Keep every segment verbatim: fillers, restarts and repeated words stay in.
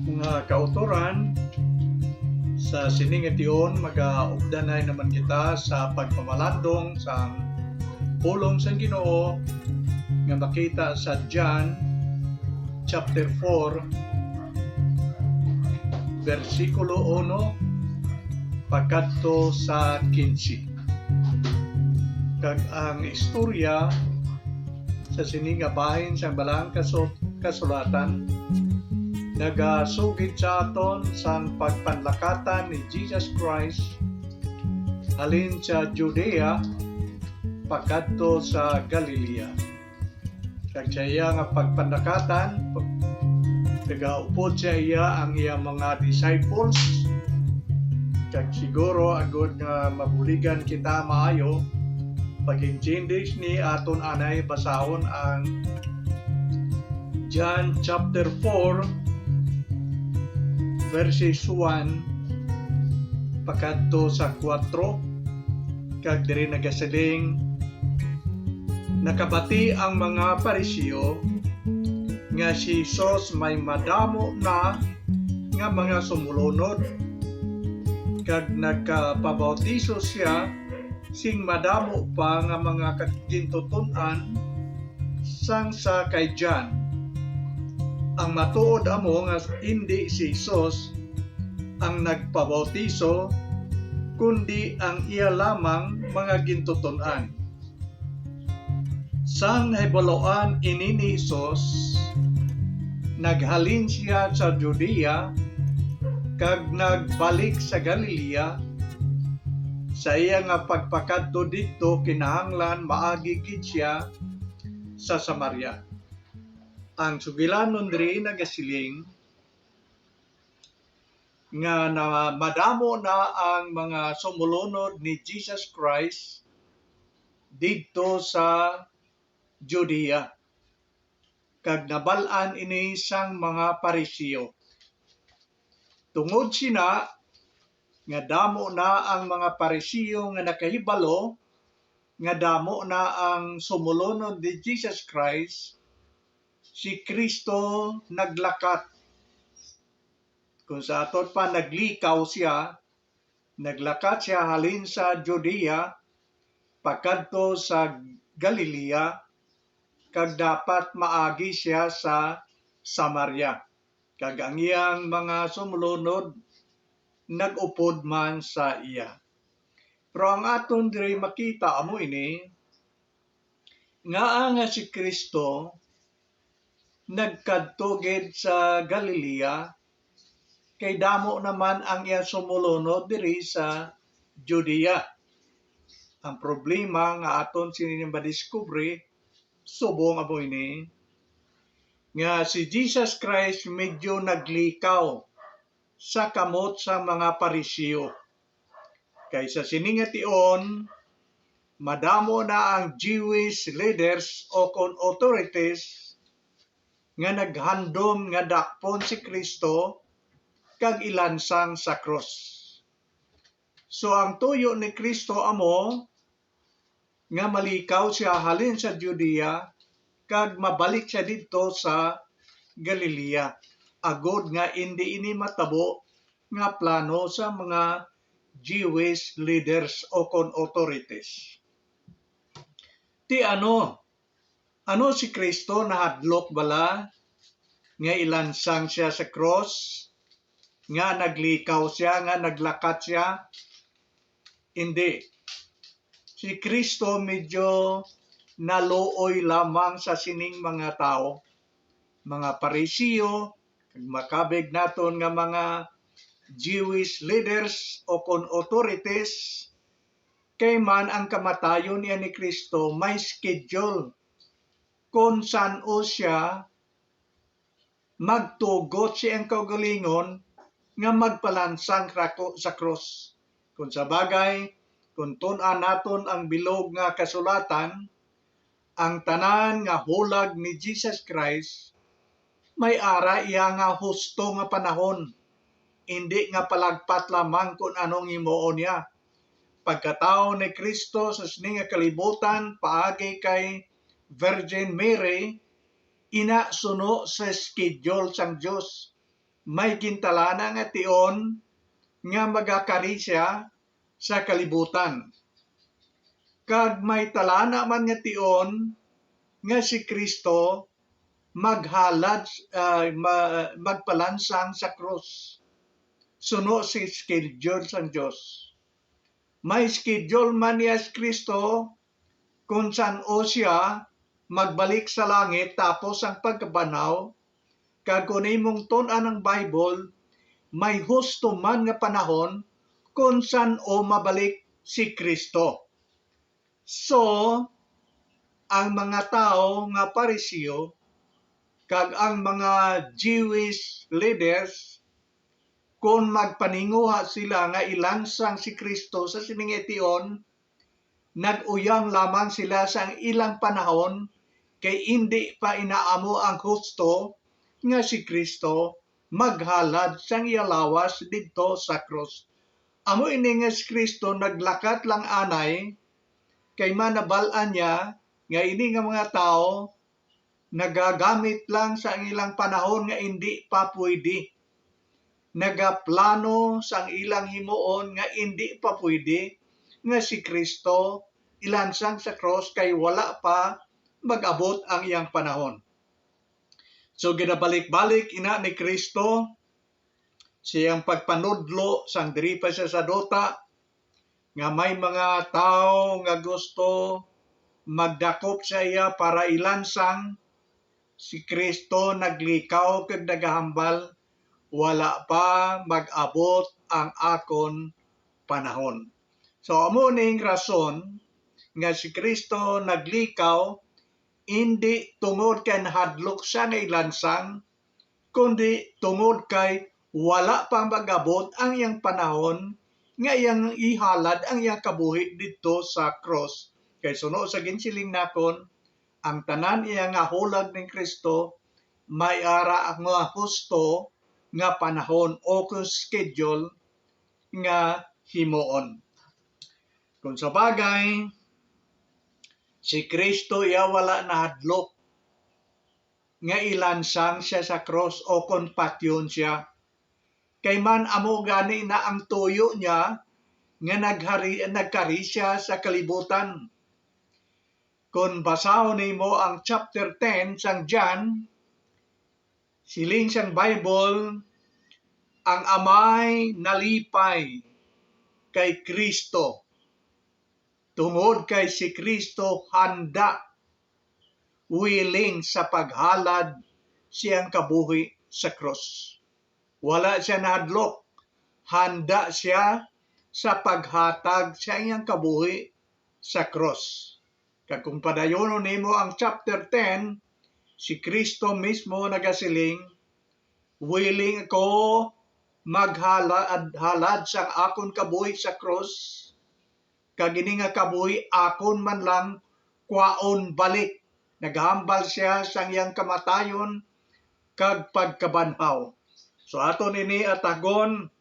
Mga kautoran, sa sini nga tion, magaugdanay naman kita sa pagpamalandong sang pulong sang Ginoo nga makita sa John chapter four, bersikulo uno pakadto sa quince. Kag ang istorya sa sini nga bahin sang Balaang Kasu-, Kasulatan nagasugid sa aton sang pagpanlakatan ni Jesus Christ halin sa Judea pakadto sa Galilea. Kag sa iya nga pagpanlakatan, nagaupod sa iya ang iya mga disciples. Kag siguro, agod nga mabuligan kita maayo, pag-intindi ni aton anay basahon ang John chapter four, verses one pakadto sa kuwatro, kag diri nagasiling, nakabati ang mga Pariseo nga si Jesus may madamo na nga mga sumulunod, kag nagkapabautiso sia sing madamo pa nga mga kagintuton-an sang sa kay John. Ang matuod amo nga indi si Jesus ang nagpabautiso, kundi ang iya lamang mga gintuton-an. Sang nahibaluan ini ni Jesus, naghalin sia sa Judea kag nagbalik sa Galilea. Sa iya nga pagpakadto didto, kinahanglan maagi gid sia sa Samaria. Ang sugilanon diri nagasiling nga na, madamo na ang mga sumulunod ni Jesus Christ didto sa Judea, kag nabal-an ini sang mga Pariseo. Tungod sina nga damo na ang mga Pariseo nga nakahibalo nga damo na ang sumulunod ni Jesus Christ, si Cristo naglakat. Kung sa aton pa, naglikaw sia, naglakat sia halin sa Judea pakadto sa Galilea, kag dapat maagi sia sa Samaria, kag ang iyang mga sumulunod nag-upod man sa iya. Pero ang aton diri makita amo ini, ngaa nga si Cristo nagkadto gid sa Galilea, kay damo naman ang iya sumulunod diri sa Judea. Ang problema nga aton sini madiskubre subong amo ini, nga si Jesus Christ medyo naglikaw sa kamot sa mga Pariseo. Kay sa sini nga tion, madamo na ang Jewish leaders o kon authorities nga naghandom nga dakpon si Cristo kag ilansang sa krus. So, ang tuyo ni Cristo amo nga malikaw sia halin sa Judea kag mabalik sia didto sa Galilea, agod nga indi ini matabo nga plano sa mga Jewish leaders o kon authorities. Ti ano, ano si Cristo nahadlok bala nga ilansang sia sa krus, nga naglikaw sia, nga naglakat sia? Indi. Si Cristo medyo naluoy lamang sa sining mga tawo, mga Pariseo, kag makabig naton nga mga Jewish leaders o kon authorities, kay man ang kamatayon niya ni Cristo may schedule kon san-o sia magtugot sa iyang kaugalingon nga magpalansang krako sa krus. Kon sa bagay, kon tun-an naton ang bilog nga kasulatan, ang tanan nga hulag ni Jesus Christ may ara iya nga husto nga panahon, indi nga palagpat lamang kon anong himuon niya. Pagkatawo ni Cristo sa sini nga kalibutan paagi kay Virgin Mary, ina suno sa schedule sang Dios. may gintalana nga tion nga magakari sia sa kalibutan. Kag may talana man nga tion nga si Cristo maghalad, ah, ma-, magpalansang sa krus suno sa schedule sang Dios. May schedule man niya si Cristo kon san-o sia magbalik sa langit tapos ang pagkabanhaw, kag kon imong tun-an ang Bible, may husto man nga panahon kon san-o mabalik si Cristo. So, ang mga tawo nga Pariseo kag ang mga Jewish leaders, kon magpaninguha sila nga ilansang si Cristo sa sining tion, nag-uyang lamang sila sang ilang panahon, kay indi pa inaamo ang husto nga si Cristo maghalad sang iya lawas didto sa krus. Amo ini nga si Cristo naglakat lang anay, kay manabal-an niya nga ini nga mga tawo nagagamit lang sang ilang panahon nga indi pa pwede, nagaplano sang ilang himuon nga indi pa pwede nga si Cristo ilansang sa krus kay wala pa mag-abot ang iyang panahon. So, ginabalik-balik ina ni Cristo siyang pagpanudlo sang diri pa siya sa duta, nga may mga tawo nga gusto magdakop sa iya para ilansang, si Cristo naglikaw kag nagahambal, "Wala pa mag-abot ang akon panahon." So, amo ning rason nga si Cristo naglikaw, indi tungod kay nahadlok siya nga ilansang, kundi tungod kay wala pa mag-abot ang iyang panahon nga iyang ihalad ang iyang kabuhi didto sa krus. Kay suno sa ginsiling nakon, ang tanan iya nga hulag ning Cristo may ara nga husto nga panahon o kon schedule nga himuon. Kung sa bagay, si Cristo iya wala nahadlok nga ilansang siya sa krus o kon patyon siya. Kay man amo gani na ang tuyo niya nga naghari-, nagkari siya sa kalibutan. Kon basahon nimo ang chapter ten sang John, siling sang Bible, ang Amay nalipay kay Cristo, tungod kay si Cristo handa, willing sa paghalad siyang kabuhi sa krus. Wala siya nahadlok, handa siya sa paghatag sa iyang kabuhi sa krus. Kag kung padayunon nimo ang chapter ten, si Cristo mismo nagasiling, "Willing ako maghalad-halad sang akon kabuhi sa krus, kag ini nga kabuhi akon man lang kwaon balik." Naghambal sia sang iyang kamatayon kag pagkabanhaw. So, aton ini atagon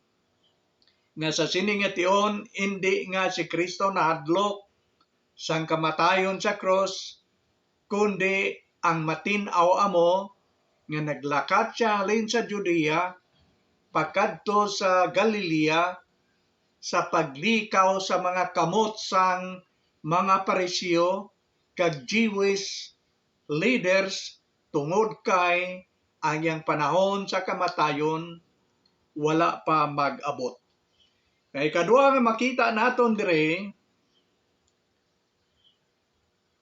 nga sa sini nga tion, indi nga si Cristo nahadlok sang kamatayon sa krus, kundi ang matin-aw amo nga naglakat sia halin sa Judea pakadto sa Galilea sa paglikaw sa mga kamot sang mga Pariseo kag Jewish leaders, tungod kay ang iyang panahon sa kamatayon wala pa mag-abot. Nga ikadua nga makita naton diri,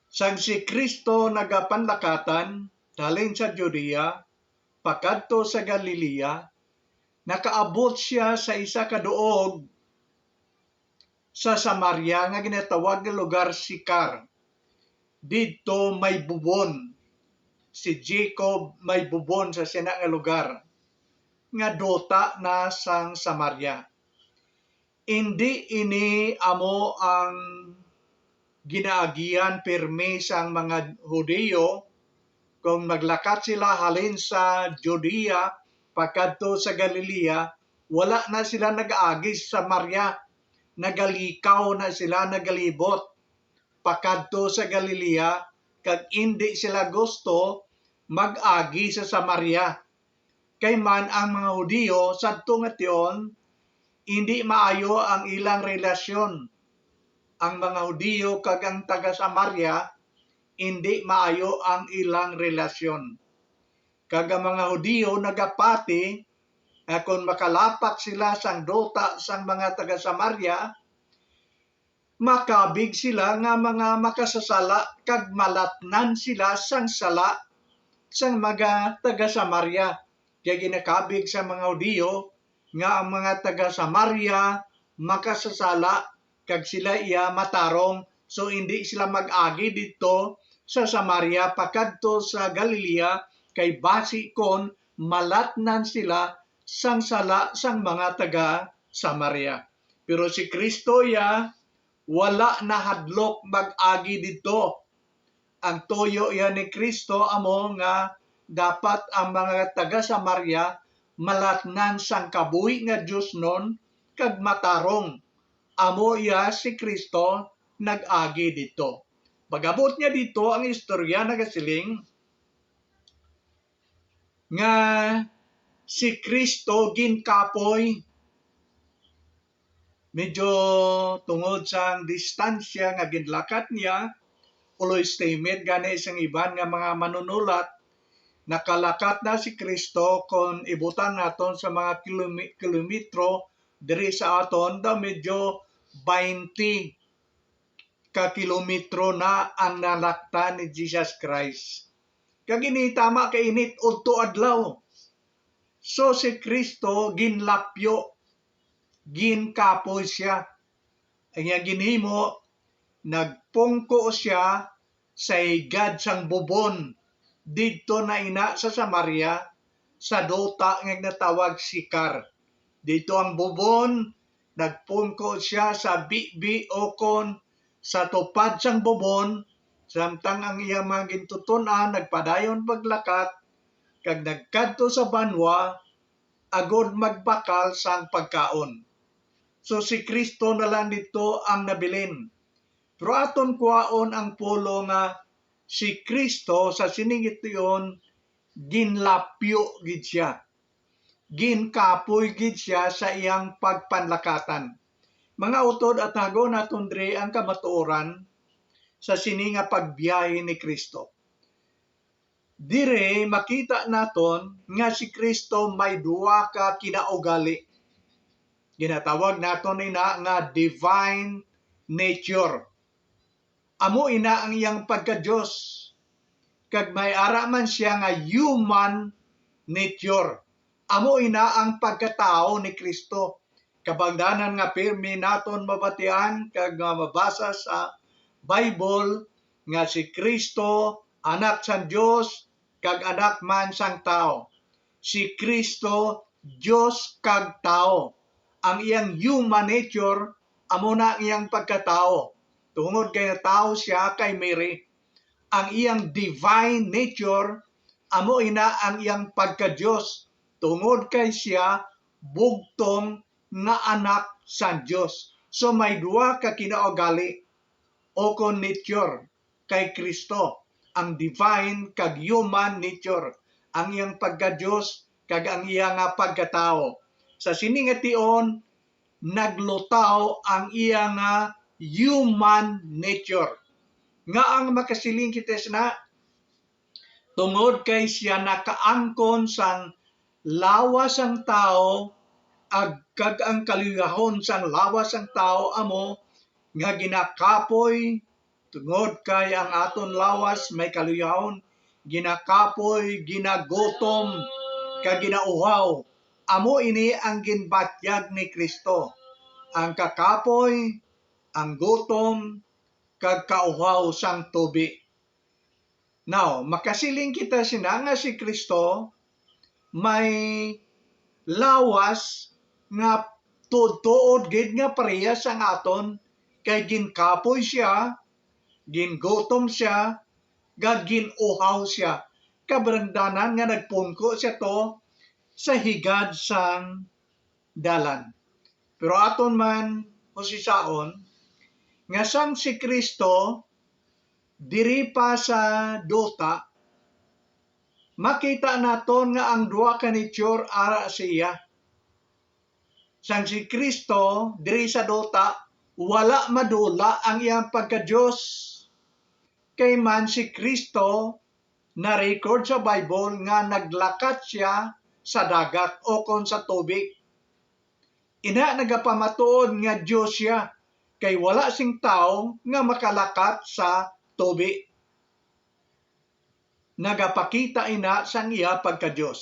sang si Cristo nagapanlakatan halin sa Judea pakadto sa Galilea, nakaabot sia sa isa ka duog sa Samaria nga ginatawag nga lugar Sicar. Didto may bubon. Si Jacob may bubon sa sina nga lugar, nga duta na sang Samaria. Indi ini amo ang ginaagihan pirmi sang mga Hudiyo. Kon maglakat sila halin sa Judea pakadto sa Galilea, wala na sila nagaagi sa Samaria, nagalikaw na sila, nagalibot pakadto sa Galilea, kag indi sila gusto mag-agi sa Samaria. Kay man ang mga Hudiyo sadto nga tion, indi maayo ang ilang relasyon. Ang mga Hudiyo kag ang taga-Samaria, indi maayo ang ilang relasyon. Kag ang mga Hudiyo nagapati nga kon makalapak sila sang duta sang mga taga-Samaria, makabig sila nga mga makasasala kag malatnan sila sang sala sang mga taga-Samaria. Kay ginakabig sa mga Hudiyo nga ang mga taga-Samaria makasasala kag sila iya matarong, so indi sila mag-agi didto sa Samaria pakadto sa Galilea, kay basi kon malatnan sila sang sala sang mga taga-Samaria. Pero si Cristo iya wala nahadlok mag-agi didto. Ang tuyo iya ni Cristo amo nga dapat ang mga taga-Samaria malatnan sang kabuhi nga diosnon kag matarong. Amo iya si Cristo nag-agi didto. Pag-abot niya didto, ang istorya nagasiling nga si Cristo ginkapoy. Medyo tungod sang distansya nga ginlakat niya, ulo-estimate gani sang iban nga mga manunulat, nakalakat na si Cristo kon ibutang naton sa mga kilomi-, kilometro diri sa aton, daw medyo twenty ka kilometro na ang nalaktan ni Jesus Christ. Kag ini tama kay init udto adlaw. So si Cristo ginlapyo, ginkapoy siya. Ang iyang ginhimo, nagpungko siya sa higad sang bubon didto na ina sa Samaria, sa duta nga ginatawag Sikar. Didto ang bubon, nagpungko siya sa bibi ukon sa tupad sang bubon, samtang ang iyang mga gintuton-an nagpadayon paglakat kag nagkadto sa banwa agod magbakal sang pagkaon. So si Cristo na lang didto ang nabilin. Pero aton kuhaon ang pulong nga si Cristo sa sining tion ginlapyo gid siya. Ginkapoy gid siya sa iyang pagpanlakatan. Mga utod, atagon naton diri ang kamatuoran sa sini nga pagbiyahe ni Cristo. Diri makita naton nga si Cristo may duha ka kinaugali. Ginatawag naton ina nga divine nature. Amo ina ang iyang pagka-Dios, kag may ara man siya nga human nature. Amo ina ang pagkatawo ni Cristo. Kabangdanan nga pirmi naton mabatian kag nga mabasa sa Bible nga si Cristo, Anak sang Dios, kag Anak man sang tawo. Si Cristo, Dios kag tawo. Ang iyang human nature, amo na ang iyang pagkatawo. Tungod kay natawo siya kay Mary, ang iyang divine nature, amo ina ang iyang pagka-Dios, tungod kay siya bugtong nga anak sang Dios. So may duha ka kinaugali o kon nature kay Cristo, ang divine kag human nature, ang iyang pagka-Dios kag ang iya nga pagkatawo. Sa sini nga tion, naglutaw ang iya nga human nature. Nga ang makasiling kita sina, tungod kay siya nakaangkon sang lawas sang tawo, ag, kag ang kaluyahon sang lawas sang tawo amo nga ginakapoy, tungod kay ang aton lawas may kaluyahon, ginakapoy, ginagutom, kag ginauhaw. Amo ini ang ginbatyag ni Cristo, ang kakapoy, ang gutom, kag kauhaw sang tubi. Now, makasiling kita sina nga si Cristo may lawas nga tuod-tuod gid nga parehas sang aton, kay ginkapoy siya, gingutom siya, kag gin-uhaw siya. Kabangdanan nga nagpungko siya to sa higad sang dalan. Pero aton man usisaon nga sang si Cristo diri pa sa duta, Makita naton nga ang duha ka nature ara sa iya. Sang si Cristo diri sa duta, wala madula ang iyang pagka-Dios. Kay man si Cristo na-record sa Bible nga naglakat sia sa dagat o kon sa tubig. Ina nagapamatuod nga Dios sia, kay wala sing tawo nga makalakat sa tubig. Nagapakita ina sang iya pagka-Dios.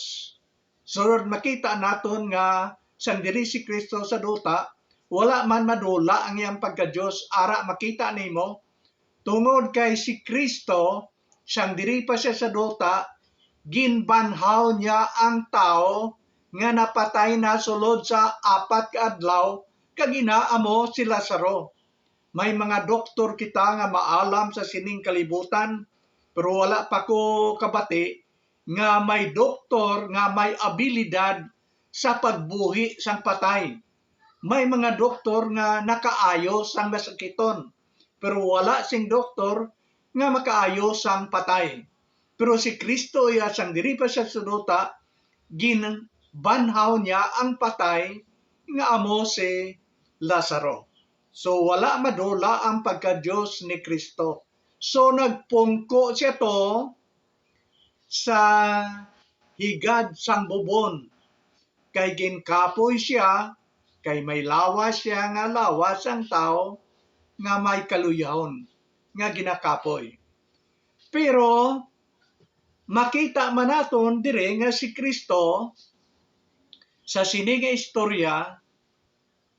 Sunod, makita naton nga sang diri si Cristo sa duta, wala man madula ang iyang pagka-Dios. Ara, makita nimo, tungod kay si Cristo, sang diri pa sia sa duta, ginbanhaw niya ang tawo nga napatay na sulod sa apat ka adlaw, kag ina amo si Lazaro. May mga doktor kita nga maalam sa sining kalibutan, pero wala pa ko kabati nga may doktor nga may abilidad sa pagbuhi sang patay. May mga doktor nga nakaayo sang masakiton, pero wala sing doktor nga makaayo sang patay. Pero si Cristo iya, sang diri pa sia sa duta, ginbanhaw niya ang patay nga amo si Lazaro. So, wala madula ang pagka-Dios ni Cristo. So, nagpungko sia to sa higad sang bubon, kay ginkapoy sia, kay may lawas sia nga lawas sang tawo nga may kaluyahon nga ginakapoy. Pero makita man naton diri nga si Cristo sa sini nga istorya,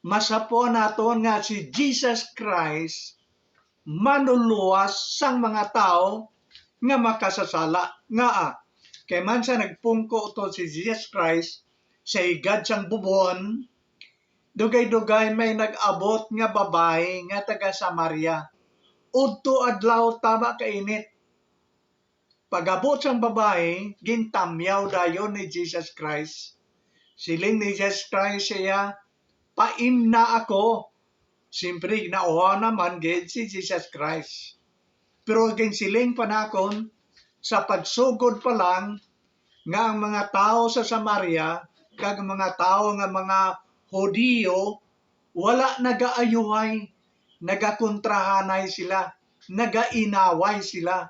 masapon naton nga si Jesus Christ manluluwas sang mga tawo nga makasasala. Ngaa? Kay man sa nagpungko to si Jesus Christ sa higad sang bubon, dugay-dugay may nag-abot nga babayi nga taga Samaria. Udto adlaw, tama kainit. Pag-abot sang babayi, gintamyaw dayon ni Jesus Christ. Siling ni Jesus Christ sa iya, "Paimna ako." Siyempre, nauhaw naman gid si Jesus Christ. Pero ginsiling pa nakon, sa pagsugod pa lang, nga ang mga tawo sa Samaria kag ang mga tawo nga mga Hudiyo wala nagaayuhay, nagakontrahanay sila, nagainaway sila.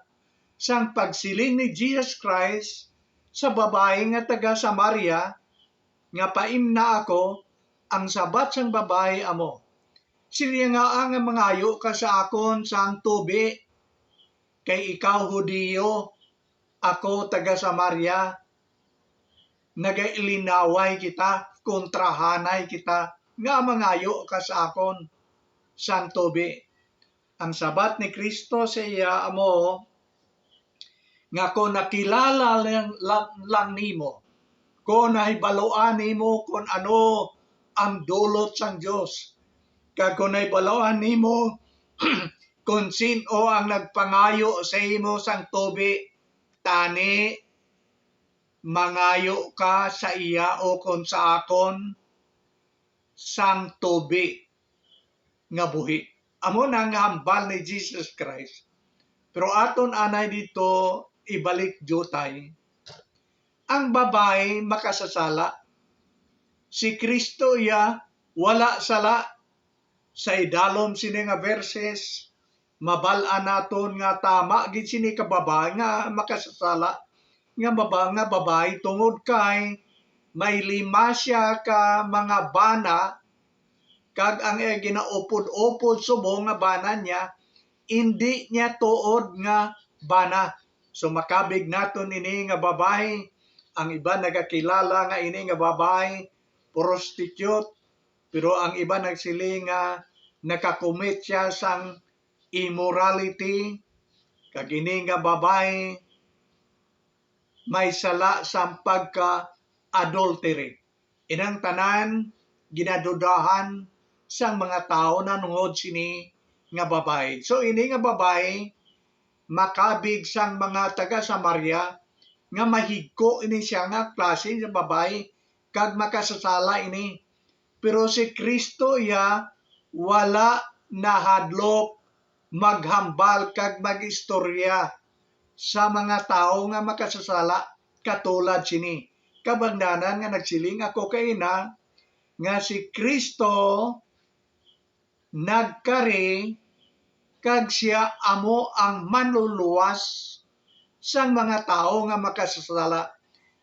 Sang pagsiling ni Jesus Christ sa babayi nga taga Samaria nga, "Paimna ako," ang sabat sang babayi amo, "Silingaa nga mangayo ka sa akon sang tubi, kay ikaw Hudiyo, ako taga Samaria, nagailinaway kita, kontrahanay kita, nga mangayo ka sa akon sang tubi." Ang sabat ni Cristo sa iya amo nga, "Kon nakilala lang, lang, lang nimo, kon nahibaluan nimo kon ano ang dulot sang Dios, kag kon nahibaluan nimo kon sin-o ang nagpangayo sa imo sang tubi, tani mangayo ka sa iya ukon sa akon sang tubi nga buhi." Amo na ang hambal ni Jesus Christ. Pero aton anay dito ibalik diutay. Ang babayi makasasala. Si Cristo iya wala sala. Sa idalom sini nga verses, mabal-an naton nga tama gid sini ka babayi nga makasasala, nga baba-, nga babayi, tungod kay may lima sia ka mga bana, kag ang iya ginaupod-upod subong nga bana niya, indi niya tuod nga bana. So, makabig naton ini nga babayi. Ang iban nagakilala nga ini nga babayi, prostitute, pero ang iban nagsiling nga nakakumit siya sang immorality, kag ini nga babayi may sala sang pagka-adultery. Inang tanan ginadudahan sang mga tawo nanungod sini nga babayi. So, ini nga babayi makabig sang mga taga Samaria nga mahigko ini siya nga klase nga babayi kag makasasala ini. Pero si Cristo iya wala nahadlok maghambal kag mag-istorya sa mga tawo nga makasasala katulad sini. Kabangdanan nga nagsiling ako kaina nga si Cristo nagkari, kag sia amo ang manluluwas sang mga tawo nga makasasala.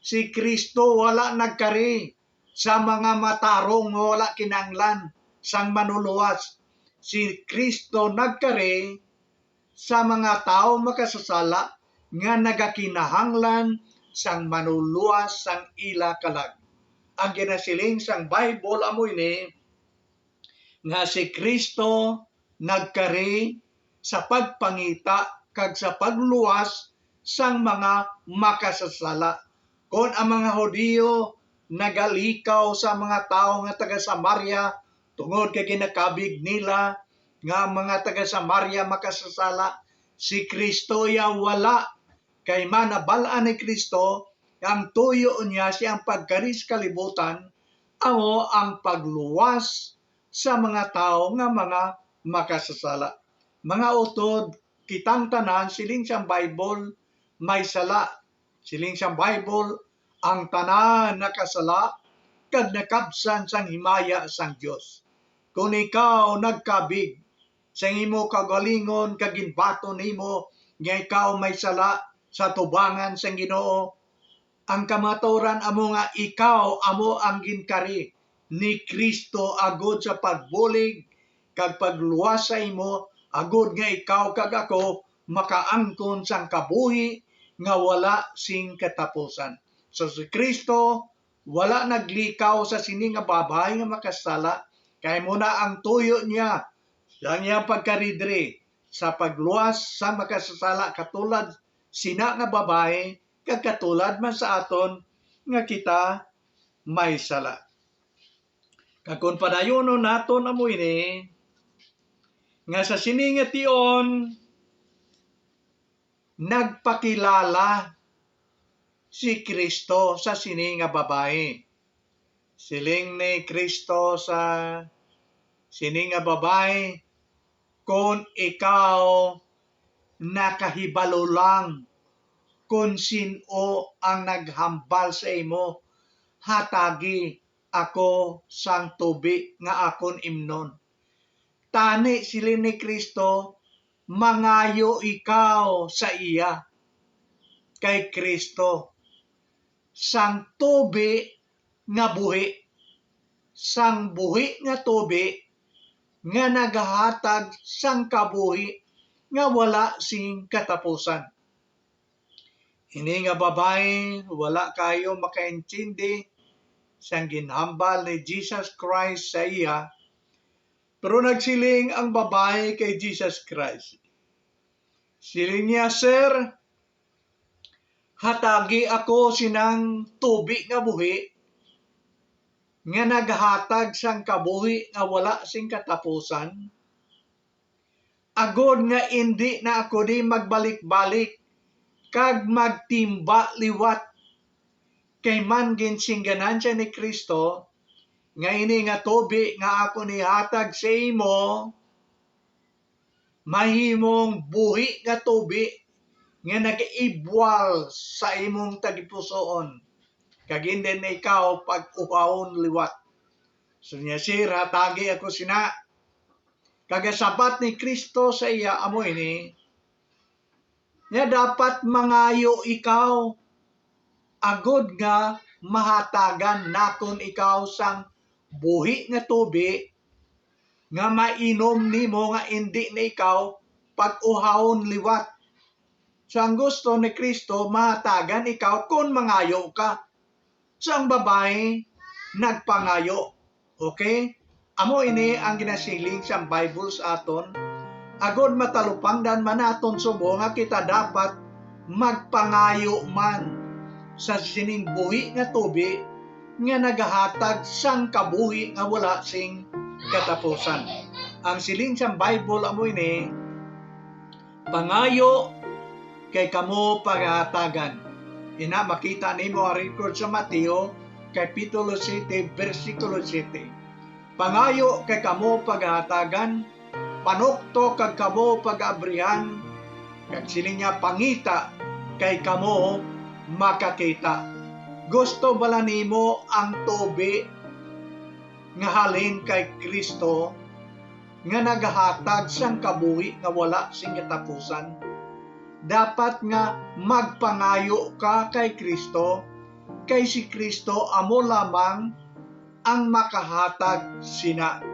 Si Cristo wala nagkari sa mga matarong nga wala kinahanglan sang manluluwas. Si Cristo nagkari sa mga tawo makasasala nga nagakinahanglan sang manluluwas sang ila kalag. Ang ginasiling sang Bible amo ini, nga si Cristo nagkari sa pagpangita kag sa pagluwas sang mga makasasala. Kon ang mga Hudiyo nagalikaw sa mga tawo nga taga Samaria tungod kay ginakabig nila nga ang mga taga Samaria makasasala, si Cristo iya wala, kay manabal-an ni Cristo nga ang tuyo niya siya ang pagkari sa kalibutan, amo ang pagluwas sa mga tawo nga mga makasasala. Mga utod, kitang tanan, siling sang Bible, may sala. Siling sang Bible, ang tanan nakasala kag nakabsan sang himaya sang Dios. Kon ikaw nagkabig sang imo kaugalingon kag ginbaton nimo nga ikaw may sala sa tubangan sang Ginoo, ang kamatuoran amo nga ikaw amo ang ginkari ni Cristo agod sa pagbulig kag pagluwas sa imo, agod nga ikaw kag ako makaangkon sang kabuhi nga wala sing katapusan. So, si Cristo wala naglikaw sa sini nga babayi nga makasala, kay amo na ang tuyo niya sang iyang pagkari diri sa pagluwas sa makasasala, katulad sina nga babayi kag katulad man sa aton nga kita may sala. Kag kon padayunon naton amo ini, nga sa sini nga tion nagpakilala si Cristo sa sini nga babayi. Siling ni Cristo sa sini nga babayi, "Kon ikaw nakahibalo lang kon sin-o ang naghambal sa imo, hatagi ako sang tubi nga akon imnon." Tani, siling ni Cristo, mangayo ikaw sa iya, kay Cristo, sang tubi nga buhi, sang buhi nga tubi nga nagahatag sang kabuhi nga wala sing katapusan. Ini nga babayi wala kayo makaintindi sang ginhambal ni Jesus Christ sa iya, pero nagsiling ang babayi kay Jesus Christ. Siling niya, "Sir, hatagi ako sinang tubi nga buhi nga naghatag sang kabuhi nga wala sing katapusan, agod nga indi na ako di magbalik-balik kag magtimba liwat." Kay man ginsingganan siya ni Cristo nga ini nga tubi nga akon ihatag sa imo mahimong buhi nga tubi nga nagaibwal sa imong tagipusoon, kag indi na ikaw pag-uhawon liwat. So niya, "Sir, hatagi ako sina." Kag ang sabat ni Cristo sa iya amo ini, nga dapat mangayo ikaw, agod nga mahatagan nakon ikaw sang buhi nga tubi, nga mainom nimo nga indi na ikaw pag-uhawon liwat. So, ang gusto ni Cristo, mahatagan ikaw kon mangayo ka. So, ang babayi nagpangayo. Okay? Amo ini ang ginasiling sang Bible sa aton, agod matalupangdan man naton subong nga kita dapat magpangayo man sa sining buhi nga tubi nga nagahatag sang kabuhi nga wala sing katapusan. Ang siling sang Bible amo ini, "Pangayo kay kamo pagahatagan." Ina, makita nimo ang record sa Mateo, Kapitulo siyete, bersikulo siyete. "Pangayo kay kamo pagahatagan, panuktok kag kamo pag-abrihan, kag siling niya, pangita kay kamo makakita. Gusto bala nimo ang tubi nga halin kay Cristo nga nagahatag sang kabuhi nga wala sing katapusan? Dapat nga magpangayo ka kay Cristo, kay si Cristo amo lamang ang makahatag sina.